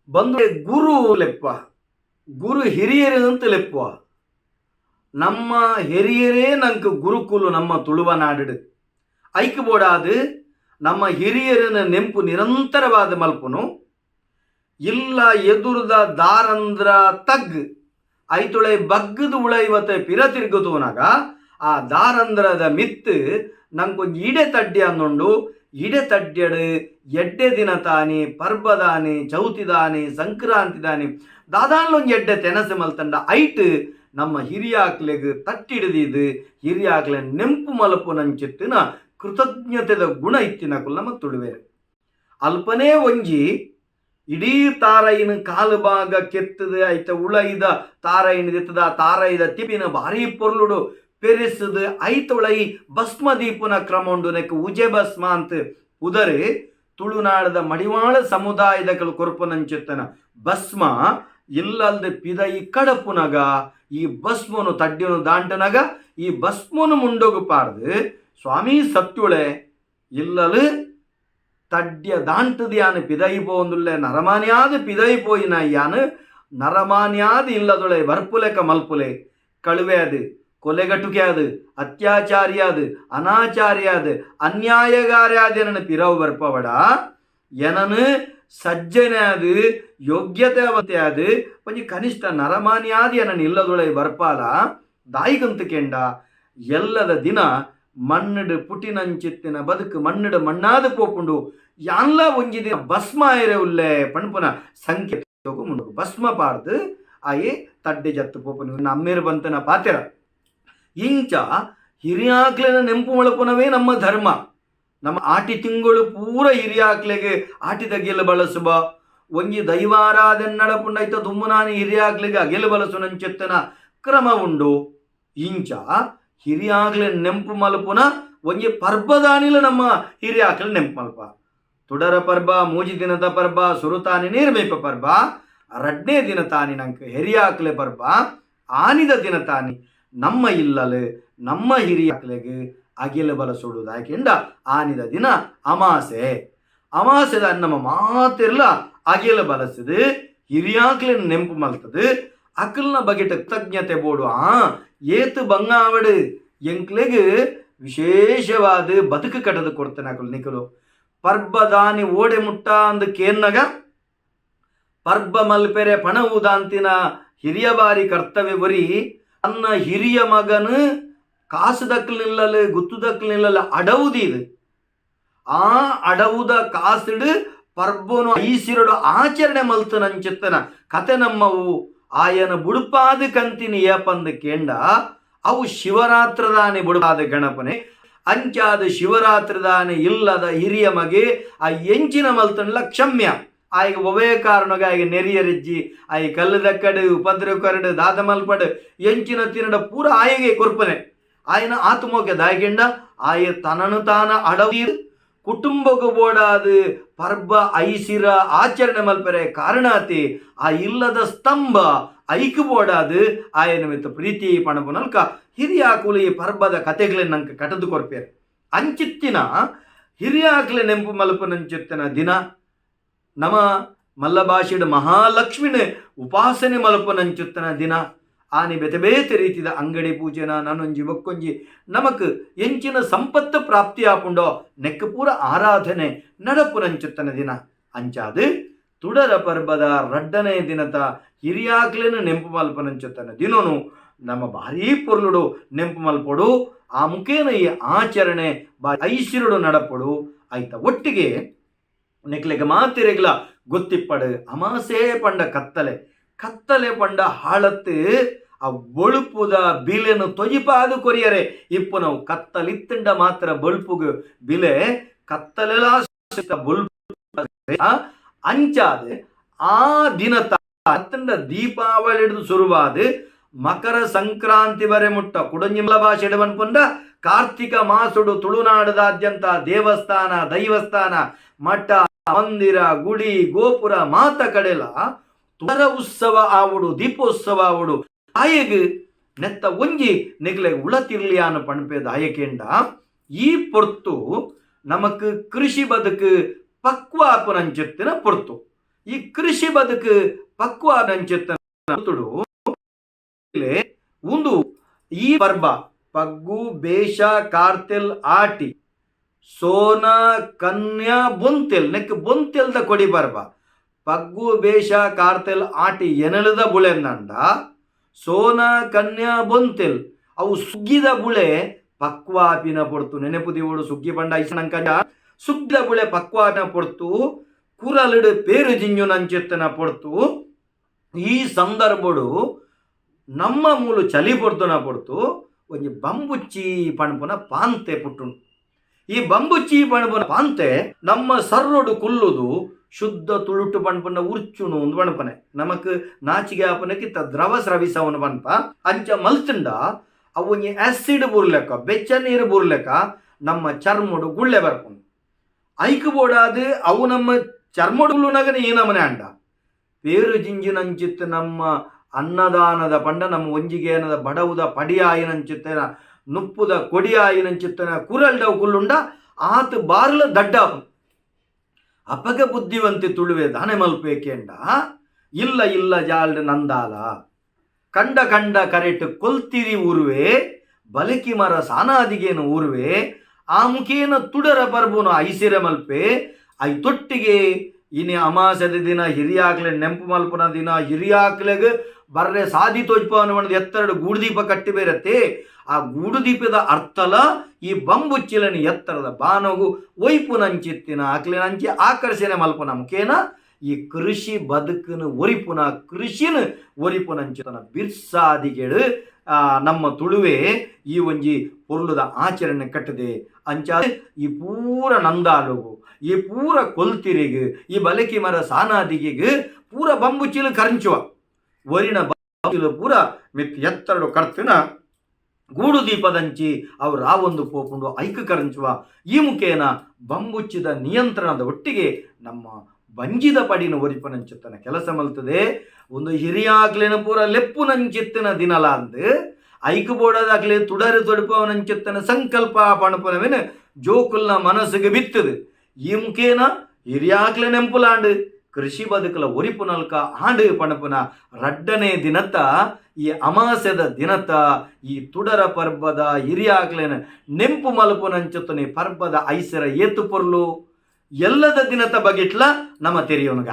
ಬಂದು ಗುರು ಲೆಪ್ಪ, ಗುರು ಹಿರಿಯರು ಅಂತ ಲೆಪ್ಪುವ. ನಮ್ಮ ಹಿರಿಯರೇ ನಂಗೆ ಗುರುಕುಲು ನಮ್ಮ ತುಳುವ ನಾಡು. ಐಕ್ ಬೋಡಾದು ನಮ್ಮ ಹಿರಿಯರನ ನೆಂಪು ನಿರಂತರವಾದ ಮಲ್ಪುನು. ಇಲ್ಲ ಎದುರುದ ದಾರಂದ್ರ ತಗ್ ಐತುಳೈ ಬಗ್ಗದ ಉಳೈವತೆ ಪಿರ ತಿರುಗುತೂನಗ ಆ ದಾರಂದ್ರದ ಮಿತ್ತು ನಂಗೊಂಜಿ ಇಡೆ ತಡ್ಡಿ ಅಂದುಂಡು. ಇಡೆ ತಡ್ಯಡು ಎಡ್ಡೆ ದಿನ ತಾನಿ, ಪರ್ಬದಾನಿ, ಚೌತಿದಾನಿ, ಸಂಕ್ರಾಂತಿದಾನಿ ದಾದಾನ್ಲೊಂಜಿ ಎಡ್ಡೆ ತೆನಸು ಮಲ್ತಂಡ ಐಟ್ ನಮ್ಮ ಹಿರಿಯಾಕ್ಲೆಗ್ ತಟ್ಟಿಡಿದಿದ್ದು ಹಿರಿಯಾಕ್ಲೆ ನೆಂಪು ಮಲಪುನಂಚಿತ್ತಿನ ಕೃತಜ್ಞತೆದ ಗುಣ ಇತ್ತಿನಕುಲು ನಮ್ಮ ತುಳುವೆರ್. ಅಲ್ಪನೇ ಒಂಜಿ ಇಡೀ ತಾರೈನ ಕಾಲು ಭಾಗ ಕೆತ್ತದ, ಐತ ಉಳೈದ ತಾರೈನ ದಿತ್ತದ, ತಾರೈದ ತಿಪಿನ ಭಾರಿ ಪೊರ್ಲುಡು ಪೆರಿಸದು ಐತ ಉಳೈ ಭಸ್ಮ ದೀಪುನ ಕ್ರಮ ಉಂಡು. ನೆಕ್ ಉಜೆ ಭಸ್ಮ ಅಂತ ಉದರೆ. ತುಳುನಾಡದ ಮಡಿವಾಳ ಸಮುದಾಯದ ಕೊರ್ಪುನಂಚಿತ್ತನ ಭಸ್ಮ ಇಲ್ಲಲ್ದೆ ಪಿದಯಿ ಕಡಪುನಗ ಈ ಭಸ್ಮನು ತಡ್ಡಿನು ದಾಂಟನಗ ಈ ಭಸ್ಮನು ಮುಂಡೋಗು ಪಾಡ್ದು, ಸ್ವಾಮಿ ಸತ್ಯುಳೆ, ಇಲ್ಲಲು ತಡ್ಯ ದಾಂಟದ ಯಾನ್ ಪಿದಯಿ ಪೋಂದುಲ್ಲೆ, ನರಮಾನ್ಯಾದ ಪಿದಯಿ ಪೋಯಿನ ಯಾನ್ ನರಮಾನ್ಯಾದ ಇಲ್ಲದೊಳೆ ಬರ್ಪುಲೆಕ ಮಲ್ಪುಲೆ. ಕಳುವೆ ಅದು, ಕೊಲೆಗಟುಕೆ ಅದು, ಅತ್ಯಾಚಾರಿಯಾದ, ಅನಾಚಾರಿಯಾದ, ಅನ್ಯಾಯಗಾರ್ಯಾದ ಏನನ್ನು ಪಿರವು ಬರ್ಪವಡ, ಏನನು ಸಜ್ಜನೆ ಅದು, ಯೋಗ್ಯತೆ ಅದು, ಒಂಜಿ ಕನಿಷ್ಠ ನರಮಾನ್ಯಾದ ಏನನ್ನು ಇಲ್ಲದೊಳೆ ಬರ್ಪಾಲ. ದಾಯಿಗಂತ ಕೆಂಡ ಎಲ್ಲದ ದಿನ ಮಣ್ಣುಡು ಪುಟಿನಂಚಿತ್ತಿನ ಬದುಕು ಮಣ್ಣುಡು ಮಣ್ಣಾದ ಪೋಪುಂಡು, ಯಾನ್ಲ ಒಂಜಿ ದಿನ ಭಸ್ಮ ಆಯರೆ ಉಲ್ಲೆ ಪಣ್ಪುನ ಸಂಖ್ಯೆ ಮುಂಡು ಭಸ್ಮ ಪಾಡ್ದು ಆಯೆ ತಡ್ಡೆ ಜತ್ತು ಪೋಪುನು ಅಮ್ಮೇರು ಬಂತನ ಪಾತೆರ. ಇಂಚ ಹಿರಿಯಾಕ್ಲೆನ ನೆಂಪು ಮಳಪುನವೇ ನಮ್ಮ ಧರ್ಮ. ನಮ್ಮ ಆಟಿ ತಿಂಗಳು ಪೂರ ಹಿರಿಯಾಕ್ಲೆಗೆ ಆಟಿದ ಗೆಲ್ಲು ಬಳಸುವ, ಒಂಜಿ ದೈವಾರಾಧನೆ ನಡಪುಂಡೈತ ದುಮ್ಮುನಾನಿ ಹಿರಿಯಾಕ್ಲೆಗೆ ಅಗೆಲು ಬಳಸುನಂಚೆತ್ತನ ಕ್ರಮ ಉಂಡು. ಇಂಚ ಹಿರಿಯಾಗ್ಲೆ ನೆಂಪು ಮಲ್ಪುನ ಒಂಜಿ ಪರ್ಬದಾನಿಲ ನಮ್ಮ ಹಿರಿಯಾಕ್ಲೆ ನೆಂಪು ಮಲ್ಪ. ತುಡರ ಪರ್ಬ, ಮೂಜಿ ದಿನದ ಪರ್ಬ, ಸುರುತಾನಿ ನೀರ್ಮೇಪ ಪರ್ಬ, ರಡ್ನೇ ದಿನ ತಾನಿ ನಂಗೆ ಹೆರಿಯಾಕ್ಲೆ ಪರ್ಬ. ಆನಿದ ದಿನ ತಾನಿ ನಮ್ಮ ಇಲ್ಲಲು ನಮ್ಮ ಹಿರಿಯಾಕ್ಲೆಗೆ ಅಗಿಲ ಬಲ ಸುಡುವುದು. ಯಾಕೆಂಡ ಆನಿದ ದಿನ ಅಮಾಸೆ. ಅಮಾಸೆದ ನಮ್ಮ ಮಾತಿರ್ಲ ಅಗಿಲ ಬಲಸದು ಹಿರಿಯಾಕ್ಲೆ ನೆಂಪು ಮಲ್ತದು ಅಕಲ್ನ ಬಗೆಟ ಕೃತಜ್ಞತೆ ಬೋಡು. ಏತು ಬಂಗಾವಡು ಎಂಕ್ಲೆಗ್ ವಿಶೇಷವಾದ ಬದುಕು ಕಟ್ಟದು ಕೊಡ್ತಾನೆ ಅಕುಲು. ನಿಕಲು ಪರ್ಬದಾನಿ ಓಡೆ ಮುಟ್ಟ ಅಂದು ಕೇನ್ನಗ, ಪರ್ಬ ಮಲ್ಪೆರೆ ಪಣವುದಾಂತಿನ ಹಿರಿಯ ಬಾರಿ ಕರ್ತವ್ಯ ಬರಿ ತನ್ನ ಹಿರಿಯ ಮಗನು ಕಾಸು ದಕ್ಕಲು ನಿಲ್ಲಲು, ಗುತ್ತು ದಕ್ಕಲು ನಿಲ್ಲಲು ಅಡವುದೀದು ಆ ಅಡವುದ ಕಾಸುಡು ಪರ್ಬನು ಐಸಿರಡು ಆಚರಣೆ ಮಲ್ತನಂಚಿತ್ತನ ಕತೆ ನಮ್ಮವು. ಆಯನ ಬುಡುಪಾದ ಕಂತಿನಿ ಏಪಂದು ಕೇಂಡ, ಅವು ಶಿವರಾತ್ರದಾನಿ ಬುಡುಪಾದ ಗಣಪನೆ. ಅಂಚಾದ ಶಿವರಾತ್ರಿದಾನಿ ಇಲ್ಲದ ಹಿರಿಯ ಮಗೆ ಆ ಎಂಚಿನ ಮಲ್ತನ್ಲ ಕ್ಷಮ್ಯ. ಆಯ್ಗ ಒವೇ ಕಾರಣಗ ಆಯ್ಗ ನೆರಿಯರಿಜ್ಜಿ, ಆಯ್ ಕಲ್ಲದಕ್ಕಡು ಉಪದ್ರ ಕರಡು ದಾದ ಮಲ್ಪಡು ಎಂಚಿನ ತಿನ್ನಡ ಪೂರ ಆಯಗೆ ಕೊರ್ಪನೆ. ಆಯನ ಆತ್ಮೋಕೆ ದಾಯಕೆಂಡ ಆಯ ತನನು ತಾನ ಅಡವಿ ಕುಟುಂಬಗು ಬೋಡಾದು ಪರ್ಬ ಐಸಿರ ಆಚರಣೆ ಮಲ್ಪರೆ ಕಾರಣಾತಿ ಆ ಇಲ್ಲದ ಸ್ತಂಭ ಐಕು ಬೋಡಾದು ಆಯನ ಮಿತ್ತ ಪ್ರೀತಿ ಪಣಪುನಲ್ಕ ಹಿರಿಯಾಕುಲು ಈ ಪರ್ಬದ ಕತೆಗಳನ್ನ ನಂಗೆ ಕಟದು ಕೊರ್ಪೇರು. ಅಂಚಿತ್ತಿನ ಹಿರಿಯಾಕ್ಲೆ ನೆಂಪು ಮಲ್ಪನಂಚಿತ್ತಿನ ದಿನ, ನಮ ಮಲ್ಲ ಭಾಷೆಡ್ ಮಹಾಲಕ್ಷ್ಮಿನ ಉಪಾಸನೆ ಮಲ್ಪನಂಚುತ್ತನ ದಿನ. ಆನಿ ಬೇತೆ ಬೇತೆ ರೀತಿದ ಅಂಗಡಿ ಪೂಜೆನ ನಾನೊಂಜಿ ಬೊಕ್ಕೊಂಜಿ ನಮಕ್ ಎಂಚಿನ ಸಂಪತ್ತು ಪ್ರಾಪ್ತಿ ಆಪುಂಡೋ ನೆಕ್ ಪೂರ ಆರಾಧನೆ ನಡಪುನಂಚುತ್ತನ ದಿನ. ಅಂಚಾದು ತುಡರ ಪರ್ಬದ ರಡ್ಡನೇ ದಿನತ ಹಿರಿಯಾಕ್ಲೇನು ನೆಂಪು ಮಲ್ಪನಂಚುತ್ತನ ದಿನನು ನಮ್ಮ ಭಾರೀ ಪೊರ್ಲುಡು ನೆಂಪು ಮಲ್ಪೊಡು. ಆ ಮುಖೇನ ಈ ಆಚರಣೆ ಬಾ ಐಸಿರುಡು ನಡಪೊಡು. ಆಯ್ತ ಒಟ್ಟಿಗೆ ನೆಕ್ಲೆಗ ಮಾತಿರೆಗ್ಲ ಗೊತ್ತಿಪ್ಪಡು, ಅಮಾಸೆ ಪಂಡ ಕತ್ತಲೆ, ಕತ್ತಲೆ ಪಂಡ ಹಾಳತ್ತು ಆ ಬೊಳುಪುದ ಬಿಲೆನು ತೊಜಿಪಾದು ಕೊರಿಯರೆ ಇಪ್ಪು. ನಾವು ಕತ್ತಲಿತ್ತಂಡ ಮಾತ್ರ ಬೊಳ್ಪುಗು ಬಿಲೆ, ಕತ್ತಲೆಲ ಬೊಲ್ಪು ಅಂಚಾದ ಆ ದಿನ ಅತ್ತಂಡ ದೀಪಾವಳಿ ಹಿಡಿದು ಶುರುವಾದ ಮಕರ ಸಂಕ್ರಾಂತಿ ಬರೆ ಮುಟ್ಟ, ಕುಡಂಜಿಮಲ ಭಾಷೆ ಪನ್ಪುಂಡ ಕಾರ್ತಿಕ ಮಾಸುಡು, ತುಳುನಾಡದಾದ್ಯಂತ ದೇವಸ್ಥಾನ, ದೈವಸ್ಥಾನ, ಮಠ, ಮಂದಿರ, ಗುಡಿ, ಗೋಪುರ ಮಾತ ಕಡೆಲ ತುರ ಉತ್ಸವ ಆವುಡು, ದೀಪೋತ್ಸವ ಆವುಡು. ಆಯಗ್ ನೆತ್ತ ಒಂಜಿ ನಿಗ್ಲೆ ಉಳತಿರ್ಲಿಯಾನ ಪಣಪೆ ದಾಯಕೇಂಡ ಈ ಪೊರ್ತು ನಮಕ್ ಕೃಷಿ ಬದುಕು ಪಕ್ವ ಆಪುನಂಚಿತ್ತಿನ ಪೊರ್ತು. ಈ ಕೃಷಿ ಬದುಕು ಪಕ್ವಾದಂಚಿತ್ತ ಉಂದು ಈ ಪರ್ಬ ಪಗ್ಗು ಬೇಷ ಕಾರ್ತೆಲ್ ಆಟಿ ಸೋನ ಕನ್ಯಾ ಬೊಂತೆಲ್ ನೆಕ್ ಬೊಂತೆಲ್ದ ಕೊಡಿ ಪರ್ಬ. ಪಗ್ಗು ಬೇಷ ಕಾರ್ತೆಲ್ ಆಟಿ ಎನಲದ ಬುಳೆಂದಂಡ, ಸೋನ ಕನ್ಯಾ ಬೊಂತೆಲ್ ಅವು ಸುಗ್ಗಿದ ಬುಳೆ ಪಕ್ವಾಪಿನ ಪೊರ್ತು. ನೆನೆಪು ದೀವೊಡು, ಸುಗ್ಗಿ ಪಂಡ ಐಸನಂಕಂಡ ಸುಗ್ಗಿದ ಬುಳೆ ಪಕ್ವಾಪಿನ ಪೊರ್ತು, ಕುರಲಿಡು ಪೇರು ಜಿಂಜುನಂಚಿತ್ತನ ಪೊರ್ತು. ಈ ಸಂದರ್ಭಡು ನಮ್ಮ ಮೂಲು ಚಲಿ ಪೊರ್ತುನ ಪೊರ್ತು ಒಂಜಿ ಬಂಬುಚ್ಚಿ ಪಣ್ಪುನ ಪಾಂತೆ ಪುಟ್ಟುಂಡು. ಈ ಬಂಬುಚ್ಚಿ ಪಣ್ಪುನ ಪಾಂತೆ ನಮ್ಮ ಸರ್ರೊಡು ಕುಲ್ಲುದು, ಶುದ್ಧ ತುಳುಟು ಪಣ್ಪುನ ಉರ್ಚುನು ಒಂದು ಪಣ್ಪನೆ, ನಮಕ್ ನಾಚಿಗೆ ಆಪನಕ್ಕಿತ್ತ ದ್ರವ ಸ್ರವಿಸವನು ಪನ್ಪ. ಅಂಚ ಮಲ್ತುಂಡ ಅವು ಒಂಜಿ ಆಸಿಡ್ ಬೂರ್ಲೆಕ್ಕ, ಬೆಚ್ಚ ನೀರು ಬೂರ್ಲೆಕ್ಕ ನಮ್ಮ ಚರ್ಮಡು ಗುಳ್ಳೆ ಬರ್ಪುಂಡು. ಐಕ್ ಬೋಡಾದ್ ಅವು ನಮ್ಮ ಚರ್ಮಡುನಗನೆ ಏನಮನೆ ಅಂಡ ಪೇರು ಜಿಂಜಿನಂಚಿತ್ತು ನಮ್ಮ ಅನ್ನದಾನದ ಪಂಡ ನಮ್ಮ ಒಂಜಿಗೇನದ ಬಡವುದ ಪಡಿಯಾಯಿನಂಚಿತ್ತನ ನುಪ್ಪುದ ಕೊಡಿಯಾಯಿನಂಚಿತ್ತನ ಕುರಲ್ಡವು ಕುಲ್ಲುಂಡ ಆತ್ ಬಾರ್ಲ ದಡ್ಡಾಪು. ಅಪಗ ಬುದ್ಧಿವಂತಿ ತುಳುವೆ ದಾನೆ ಮಲ್ಪೇಕೆಂಡ, ಇಲ್ಲ ಇಲ್ಲ ಜಾಲ್ಡ್ ನಂದಾಲ ಕಂಡ ಕಂಡ ಕರೆಟ್ ಕೊಲ್ತಿರಿ ಊರುವೆ, ಬಲಕಿ ಮರ ಸಾನಾದಿಗೇನು ಊರುವೆ, ಆ ಮುಖೇನ ತುಡರ ಪರ್ಬುನು ಐಸಿರ ಮಲ್ಪೆ. I ತೊಟ್ಟಿಗೆ ಇನಿ ಅಮಾಸದ ದಿನ ಹಿರಿಯಾಕ್ಲೆ ನೆಂಪು ಮಲ್ಪುನ ದಿನ, ಹಿರಿಯಾಕ್ಲೆಗ್ ಬರ್ರೆ ಸಾದಿ ತೋಜ್ಪವನ ಬಣ್ಣದ ಎತ್ತರಡು ಗೂಡುದೀಪ ಕಟ್ಟಿ ಬೇರತ್ತೆ. ಆ ಗೂಡುದೀಪದ ಅರ್ಥಲ ಈ ಬಂಬುಚ್ಚಿಲನ ಎತ್ತರದ ಬಾನಗು ಒಯ್ಪುನಂಚಿತ್ತಿನ ಅಕ್ಲೆನಂಚಿ ಆಕರ್ಷಣೆ ಮಲ್ಪುನ ಮುಖೇನ ಈ ಕೃಷಿ ಬದುಕನ್ನು ಒರಿಪುನ, ಕೃಷಿನ ಒರಿಪುನಂಚಿತನ ಬಿರ್ಸಾದಿಗೆಡು ನಮ್ಮ ತುಳುವೆ ಈ ಒಂಜಿ ಪೊರ್ಲುದ ಆಚರಣೆ ಕಟ್ಟದೆ. ಅಂಚ ಈ ಪೂರ ನಂದಾಲುಗು, ಈ ಪೂರ ಕೊಲ್ತಿರಿಗು, ಈ ಬಲಕಿ ಮರ ಸಾನಾದಿಗೆಗ್ ಪೂರ ಬಂಬುಚಿಲು ಕರಂಚುವ. ಒರಿನ ಬಂಬುಚಿಲು ಪೂರ ಮಿತ್ ಎತ್ತರಡು ಕರ್ತಿನ ಗೂಡು ದೀಪದಂಚಿ ಅವರು ಆ ಒಂದು ಪೋಪುಂಡು ಐಕ ಕರಂಚುವ. ಈ ಮುಖೇನ ಬಂಬುಚ್ಚಿದ ನಿಯಂತ್ರಣದ ಒಟ್ಟಿಗೆ ನಮ್ಮ ಬಂಜಿದ ಪಡಿನ ಒರಿಪನಂಚಿತ್ತನ ಕೆಲಸ ಮಲ್ತದೆ. ಒಂದು ಹಿರಿಯಾಕ್ಲೇನ ಪೂರ ಲೆಪ್ಪುನಂಚಿತ್ತನ ದಿನಲ ಅಂದ್ ಐಕು ಬೋಡದಾಕ್ಲೆ ತುಡರು ತೊಡುಪವನಂಚಿತ್ತನ ಸಂಕಲ್ಪ ಪಣಪನವೇನ ಜೋಕುಲ್ನ ಮನಸ್ಸಿಗೆ ಬಿತ್ತದು. ಈ ಮುಖೇನ ಹಿರಿಯಾಕ್ಲೆ ನೆಂಪುಲಾಂಡು, ಕೃಷಿ ಬದುಕಲ ಒರಿಪುನಲ್ಕ ಆಂಡು ಪಣಪುನ ರಡ್ಡನೇ ದಿನತ್ತ ಈ ಅಮಾಸೆದ ದಿನತ್ತ ಈ ತುಡರ ಪರ್ಬದ ಹಿರಿಯಾಕ್ಲೇನ ನೆಂಪು ಮಲ್ಪುನಂಚುತ್ತನೆ ಪರ್ಬದ ಐಸರ ಏತು ಪೊರ್ಲು ಎಲ್ಲದ ದಿನತ ಬಗೆಟ್ಲ ನಮ್ಮ ತೆರಿಯೋನುಗ.